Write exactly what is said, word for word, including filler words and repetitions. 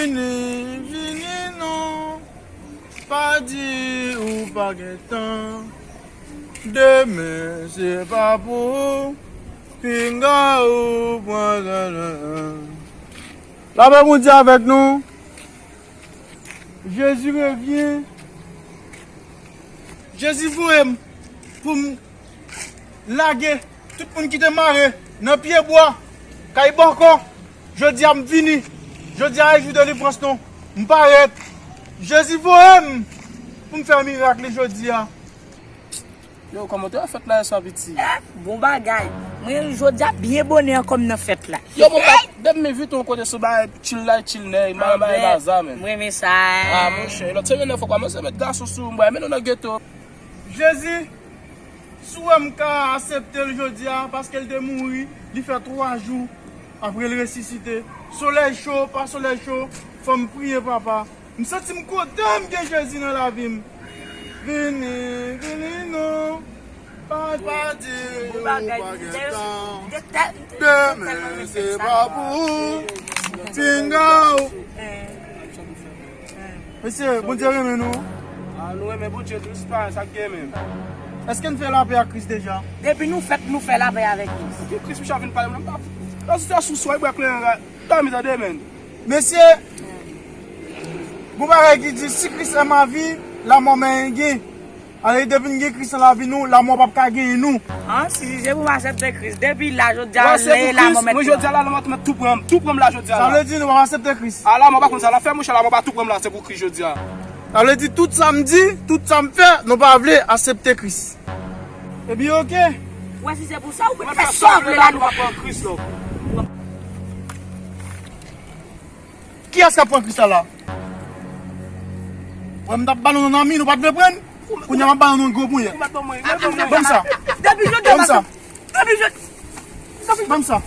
Vini, vini non, pa di ou pa gen tan. Demen se pa pou ou, pinga ou pran. Lapè Bondye avèk nou. Jezi revyen. Jezi voye m pou m lage tout moun ki te mare nan pyebwa kay bòkò. Jodi a m vini. Jodi a e jou delivrans nou. M parèt. Jezi voye m pou m fè mirak li jodi a. Yo, kòman w te wè fèt la yè swa, piti? Bon bagay. Mwen, jodi a, byen bonè an kòm nan fèt la. Yo, bon, pa, depi m envite w kote sou bagay chill la, chill nèg, m pa nan bagay bazar, men. Mwen renmen sa. Ah, monchè, lòt semèn nan, fòk w kòmanse met gason sou ou, m pral mennen w nan geto. Jezi, si w wè m ka aksepte l jodi a, paske l te mouri, li fè twa jou, apre l resisite. Solèy cho, pa solèy cho, fò m priye, papa. M santi m kontan m gen Jezi nan lavi m. Vini, vini non. Pa, pa di ou pa gen tan. Demen se pa pou ou. Pinga ou. Mesye, Bondye renmen nou. Ah, nou renmen Bondye tou, se pa sa k gen menm. Èske n fè lapè ak Kris deja? Depi nou fèt, nou fè lapè avèk Kris. Ki Kris, misye ap vin pale m la, m pa. Nan sitiyasyon sou, e bwè kleren la. Dòmi tande, men. Mesye, gon bagay ki di, si Kris è ma vi, lamò mè en gen. Ale, depi n gen Kris nan lavi nou, lamò p ap ka genyen nou. An, si se pou m aksepte Kris, depi la, jodi a, lè lamò mèt mwen, jodi a, la, lamò mèt tou pran m, tou pran m la, jodi a. Sa vle di nou p ap aksepte Kris. A, lamò pa konn sa l ap fè, monchè, lamò pa tou pran m la, se pou Kris, jodi a. Sa vle di tout sa m di, tout sa m fè, nou pa vle aksepte Kris. Ebyen, oke. Wè, si se pou sa, ou mèt fè sa w vle la, nou pa pran Kris, non. Kiyès k ap pran Kris la la? Wè, m t ap ba nou nan mi, nou pa t vle pran l. Kounye a, m ap ba nou yon gwo ponyèt. Ban m sa. Depi jodi a, ban m sa. Depi jodi. Ban m sa.